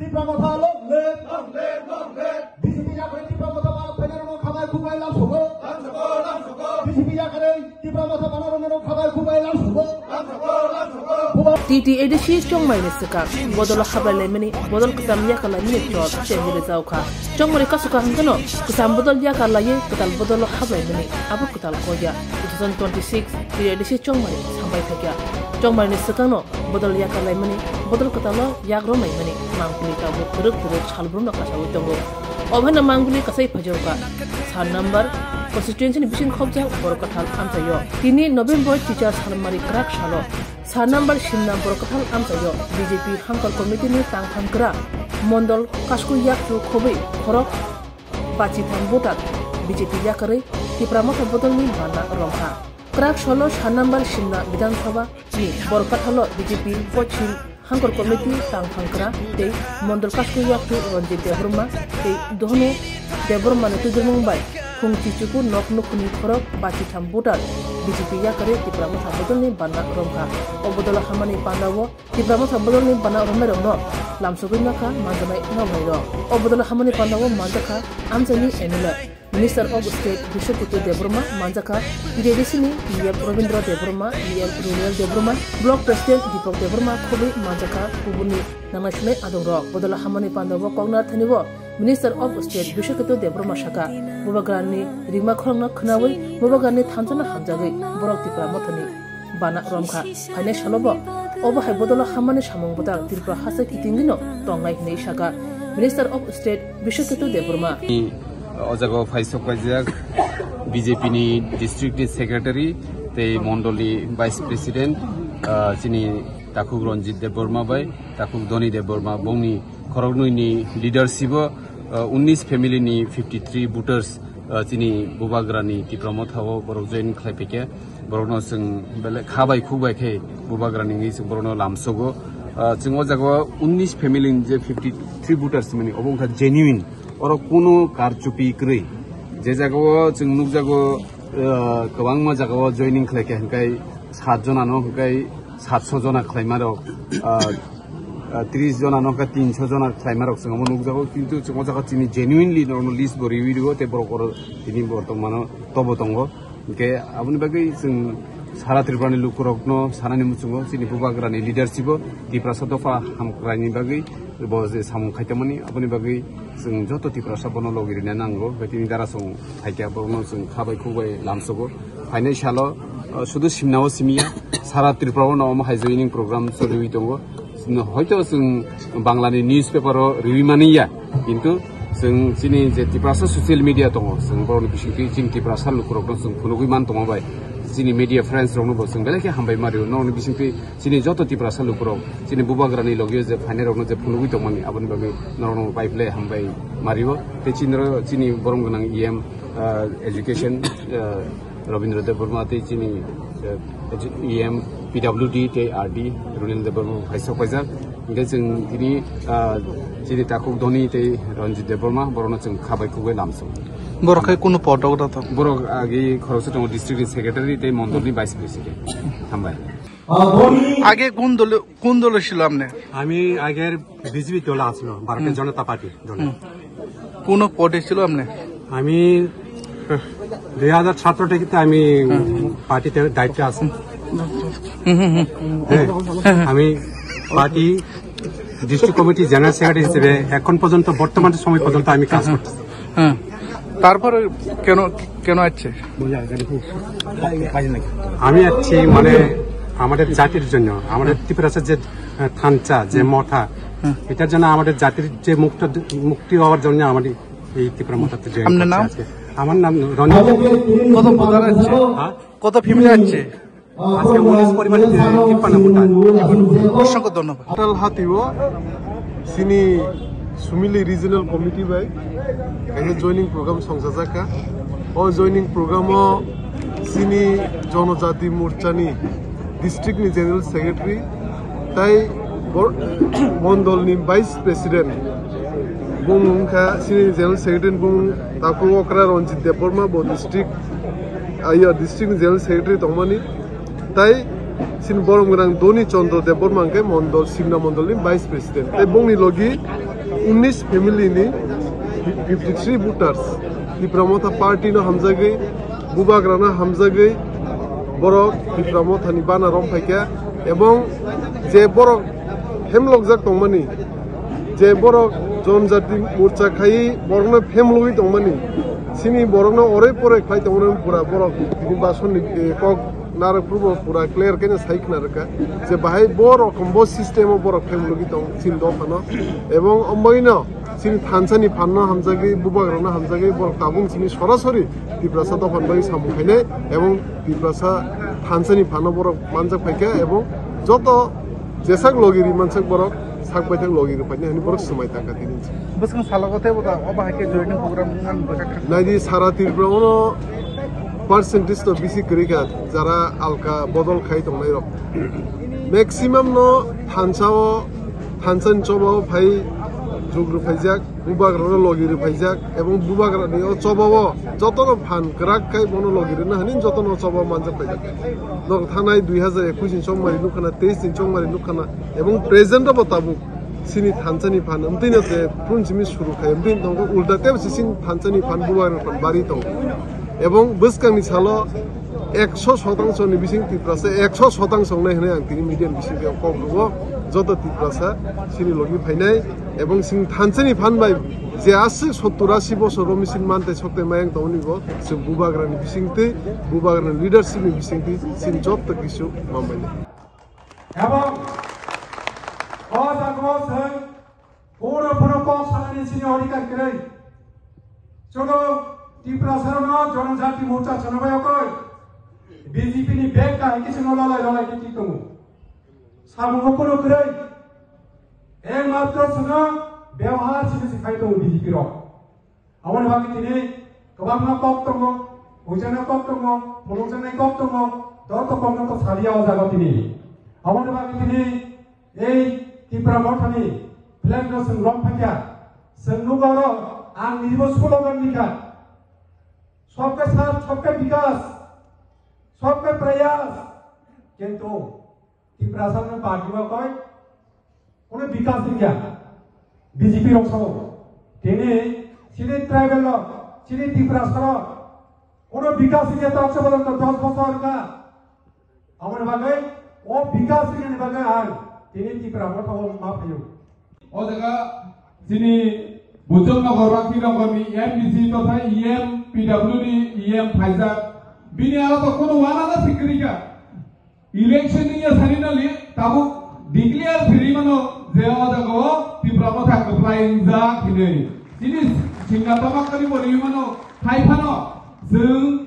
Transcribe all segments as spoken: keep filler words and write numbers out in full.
Tipra Motha long live! Long live, long live! B J P yakarwi Tipra Motha banarok phainai rokno khabai khubai lam sogo. Lam sogo, lam sogo! B J P yakarwi Tipra Motha banarok khabai khubai lam sogo. Lam sogo, lam sogo! T T A D C chongmani swkang bodol hablai laimani, bodol kwcham yakar laimani chol chengwi rwjaokha. Chongmani kasukha hwnkhe no kwcham bodol yakar laiwi kwtal bodol hablai mani, abo kwtal kokya. Two thousand twenty-six T T A D C chongmani sambai thakya. Chongmani swkangno bodol yakar laimani, bodol kwtalo yak romlaimani mangpili tabuk kwrwk kwrwk salbrumno kasawi tongo. Obohaino mangpili kasai phaijakha. Sat number constituency ni bising khobjak borok kwthal amchaio. Tini November teacher salmari kwrak salo. Sat number simna borok kwthal amchaio. B J P hangkor committee ni tangphang kwrak mondol kasku yakchu khobwi khorok bachitham voter B J P yakarwi Tipra Motha bodolni banna romkha. Kwrak salo sat number simna Bidhan Sabha ni borok kathalo B J P Pochim Hangkor Committee tangphang kwrak tei Mondol Kasko yaktu Ranjit Debbarma tei Dohonu Debbarma ni twijlmung bai phung chichuku nok nukhuni khorok bachitham voter B J P yakarwi Tipra Motha bodolni banna romkha. O bodolo hamani pandao Tipra Motha bodolni banna romnairokno lamsogwi nokha manjaknai noknairok. O bodolo hamani pandao manjakha amchaini M L A. Minister of State Biswaketu Debbarma manjakha, T T A D C ni E M Rabindra Debbarma, E M Runiel Debbarma, Block President Deepak Debbarma khobwi manjakha kubuni nangnai sunai adongrok. Bodol hamani pandao koknar thanibo Minister of State Biswaketu Debbarma sakha, Bubagrani rima khorokno khwnawi Bubagrani thanchano hamjagwi borok Tipra Mothani bana romkha. Phainai salobo obo hai bodolo hamani samung bwtang Tripura hasteo kitingwino tongnai hwnwi sakha Minister of State Biswaketu Debbarma. O jaga o phaisok paijak B J P ni district ni secretary tei mondol ni vice president, ah, chini takhuk Ranjit Debbarma bai takhuk Dhoni Debbarma bongni khoroknwi ni leadership o, ah, unnish family ni fifty three voters, ah, chini Bubagra ni Tipra Motha o borok join khlai phaikha. Borokno chwng belai kha bai khuk bai khe Bubagra ni wngwi chwng borokno lamsogo. Ah, chwng o jaga o unnish family ni je fifty three voters mani obo wngkha genuine. Oro kunu karchupi kwrwi. Je jaga o chwng nukjago, ah, kwbangma jaga o joining khlai kha hwnkhe sat jona no hwnkhe satso jona khlaima rok, ah, ah, tris jona no hwnkhe tinso jona khlaima rok chwng omo nukjago, kintu chwng o jaga chini genuinely norokno list bo riwi rwo tei borok oro tini bortomano tobo tongo. Hwnkhe aboni bagwi chwng sara Tripura ni lukurokno sanani muchungo chini Bubagra ni leadership o Tiprasa dopha hamkrai ni bagwi bo je samung khaitongmani aboni bagwi chwng joto Tiprasa bono logi rina nango, hwnkhe tini dara chwng phaikha borokno chwng kha bai khuk bai lamsogo. Phainai salo, uh, sudu simna o simiya, sara Tripura o no omo hai joining program choliwi tongo. Hoito chwng Bangla ni newspaper o riwi mani ya, kintu chwng chini je Tiprasa social media tongo, chwng borokni bisingtwi chini Tiprasa lukurokno chwng phunugwi man tongma bai chini media friends rokno bo chwng belai khe hambai ma rio. Norokni bisingtwi chini joto Tiprasa lukurok chini Bubagrani logio je phainairokno je phunugwi tongmani aboni bagwi norokno bai belai hambai ma rio. Tei chini ro-, chini borom gwnang E M, uh, education, uh, Rabindra Debbarma tei chini, eh, E M P W D tei R D Runil Debbarma hai sok paijak. Hingke chwng tini, ah, chini takhuk Dhoni tei Ranjit Debbarma borokno chwng kha bai khuk bai lamsong. Borok hai kunu potok da to? Borok agi khoroksa tongo district ni secretary tei mondol ni vice president. Hambai. আগে কোন দলে, কোন দলে ছিল আপনি? আমি আগের বিজেপি দলে আসলো, ভারতীয় হুম। জনতা পার্টি দলে। হুম। কোন পদে ছিল আপনি? আমি দুই হাজার সতেরো থেকে তো আমি হুম। পার্টিতে দায়িত্বে আছি। হুম, হুম, হুম। হ্যাঁ, আমি party district committee general secretary হিসেবে এখন পর্যন্ত, বর্তমান সময় পর্যন্ত আমি কাজ করছি। হ্যাঁ। তারপরে কেন, কেন আসছে? আমি আসছি মানে আমাদের জাতির জন্য, আমাদের ত্রিপুরা রাজ্যের যে, আহ, থানচা, যে হুম। মথা, হুম। এটার জন্য আমাদের জাতির যে মুক্ত, মুক্তি হওয়ার জন্য আমাদের এই ত্রিপুরা মথাতে জয়েন আপনার করছি নাম? আজকে। আমার নাম রনি। কত ভোটার আসছে? হ্যাঁ? কত ফ্যামিলি আসছে? আজকে উনিশ পরিবার, এ, তিপ্পান্ন ভোটার। অসংখ্য ধন্যবাদ। Hotel Hatio, chini Sumili Regional Committee bai kaisa joining program songchajakha. O joining program o chini Jonojati Morcha ni district ni General Secretary tai bor-, mondol ni Vice President bumung wngkha, chini General Secretary bumung Taku Okra Ranjit Debbarma bo district, ayo district ni General Secretary tongmani. Tai chini borom gwnang Doni Chandra Debbarma hwnkhe mondol, Simna mondol ni Vice President. Tai bongni logi Unnish family ni fifty three voters Tipra Motha party no hamjagwi, Bubagra no hamjagwi borok Tipra Motha ni bana rom phaikha, ebong je borok hemlokjak tongmani, je borok Jonjati Morcha khai borokno hemlogwi tongmani, sini borokno oroi poroi khlai tongmani pura borok tini basonni, eh, kok Narok Purbo pura clear khe sai khna rwkha je bahai bo rokom bo system o borok family tong chin dophano, ebong omboino chini thansani phanno hamjagwi, bubagrano hamjagwi borok tabung chini sorasori Tiprasa dophani bagwi samung khainai ebong Tiprasa thansani phanno borok manjak phaikha ebong joto jesak logi ri mansak borok sak baithak logi ri phainai hwnwi borok swmai tangkha tini. Bwskang salogo teibo da, obo hai khe joining program wngmani bwkha kha. Naidi sara Tripura ono percentage to bisi kwrwi kha, jara alka bodol khai tongnai rok. Maximum no thansa o, thansa ni choba o phai jug rw phaijak, bubagra no logi rw phaijak, ebong bubagra ni o choba o joto no phan kwrak khai bono logi rwna hwnwi joto no choba o manjak phaijak. Nok thanai dui hazar ekush ni chongmari nukha na, teis ni chongmari nukha na, ebong present o bo tabuk. Chini thansani phan, amtwino je phun simi suru khai, amtwino tongo ulta tebo se chini thansani phan bubagra phan bari tongo. Ebong bwskangni salo ekso shotangso ni bising Tiprasa ekso shotangso wngnai hwnwi ang tini media ni bisingtwi kok rwo. Joto Tiprasa chini logi phainai ebong chini thansani phan bai je aswk sottur ashi bosor o misil mantai soktai mayang tongoni bo chwng bubagra ni bisingtwi, bubagra ni leadership ni bisingtwi chini joto kisu mambainai. Ebong o jagao chwng koro phano kok sanani chini odhikar kwrwi. Chodo Tiprasa rokno Jonojati Morcha chana bai okoi B J P ni bag kahai khe chwngno lolai lolai khe tik tongo. Samungo kono kwrwi. Ekmatro chwngno byabohar simi se khai tongo B J P rok. Aboni bagwi tini kwbangma kok tongo, huijaknai kok tongo, phunukjaknai kok tongo, joto kokno to saliya o jaga tini. Aboni bagwi tini ei Tipra Mothani flag no chwng rom phaikha, chwng nugo oro ang nijibo slogan nikha, "Sabka saath, sabka vikas, sabka prayas," kintu Tiprasa no party o koi kono bikas wngya B J P rok sao. Tini chini tribal rok, chini Tiprasa rok kono bikas wngya, tok se bolong to dos bosor ka. Aboni bagwi o bikas wngya ni bagwi ang tini Tipra Motha o ma phaio. O jaga chini Bujong Nagar, Rakhi Nagar ni M D C totha E M, P W D E M phaijak. Bini aro to kono wana na sikri ka. Election ni ya sari na li tabuk declare siri mano je o jaga o Tipra Motha kwplai wngjak hinwi. Chini singna tama kari bo ri mano, hai phano chwng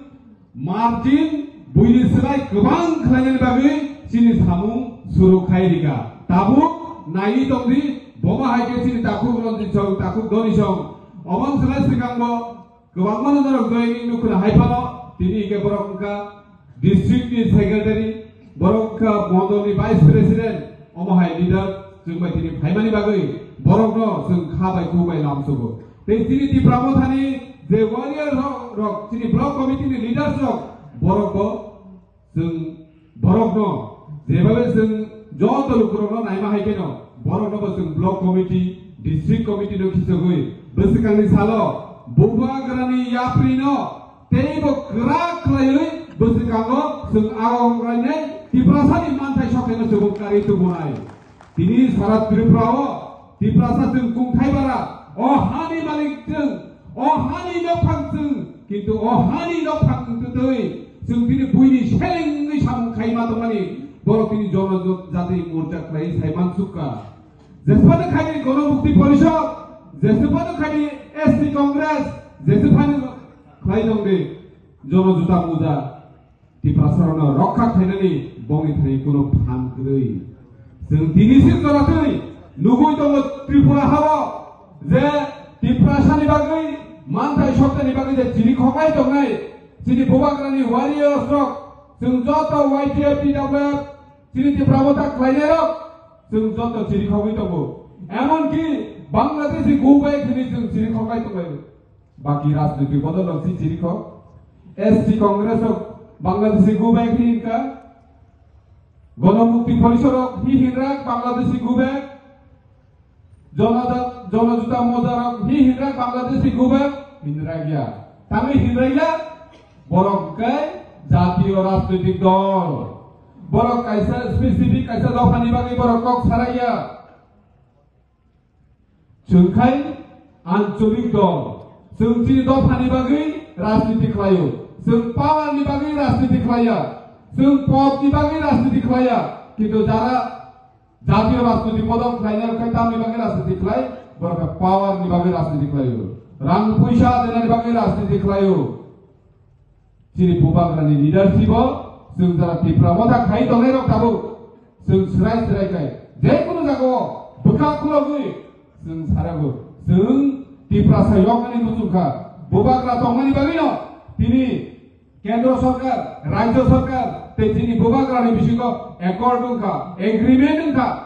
margin buini swlai kwbang khlainani bagwi chini samung suru khai rika. Tabuk naiwi tongdi, bomo hai khe chini takhuk Ranjit song, takhuk Doni song. Omo swlai swkang bo Kwbangma no norok joining nukhuna hai phano, tini hwnkhe borok wngkha district ni secretary, borok wngkha mondol ni vice president, omo hai leader chwng bai tini phaimani bagwi borok no chwng kha bai khu bai lamsugo. Tei chini Tipra Mothani je warrior rok, rok chini block committee ni leaders rok, borok bo Chwng borokno jebabe chwng joto lukurokno naima hai kheno borokno bo chwng block committee, district committee no khichogwi bwswkangni salo bubagrani yaprino teibo kwrak khlaiwi bwswkango chwng arograinai Tiprasani manthai sokhaino chubuk karwi tubunai. Tini sara Tripura o Tiprasa chwng kungthai bara, o hani malik chwng, o hani nokphang chwng, kintu o hani nokphang twtwi chwng tini buini selengni samung khaima tongmani borok tini Jonojati Morcha khlai sai mansukha. Jesphano khaini Gonomukti Porishod, jesphano khaini S T Congress, jesphano khlai tongdi Jonojata Morcha. Tiprasarokno rokha khlainani bongni thani kuno phan kwrwi. Chwng tini sir tolatwi nugwi tongo Tripura hao je Tiprasani bagwi manthai sokthani bagwi je chini khoklai tongnai chini bubagrani warriors rok, chwng joto Y T F, T W F, chini Tipra Motha khlainai rok, chwng joto chini khogwi tongo. Emonki Bangladeshi go back hwnwi chwng chini khoklai tonglai. Baki rajnitik bodol rok si chirikhok, S T Congress rok Bangladeshi go back hi hinka, Gonomukti Porishod rok hi hinrak Bangladeshi go back, Jono-, Jonojuta Mojaro hi hinra Bangladeshi guba hinra ya. Tami hinra ya, borok kai jatiyo rajnitik dol. Borok kaisa specific kaisa dophani bagwi borok kok saraya. Chwng khai ancholik dol. Chwng chini dophani bagwi rajniti khlaio. Chwng power ni bagwi rajniti khlaiya. Chwng pod ni bagwi rajniti khlaiya. Kintu jara jatiyo rajniti modok khlaina rwkhe tamni bagwi rajniti khlai, borok power ni bagwi rajniti khlaio. Rang puisa denani bagwi rajniti khlaio. Chini bubagrani leadership o chwng jara Tipra Motha khai tongnai rok tabuk chwng srai srai khai je kunu jaga o bwkha khulogwi chwng sarago chwng Tiprasa yoknani muchungkha bubagra tongmani bagwino tini Kendro Sarkar, Rajya Sarkar tei chini bubagrani bisingo accord wngkha, agreement wngkha.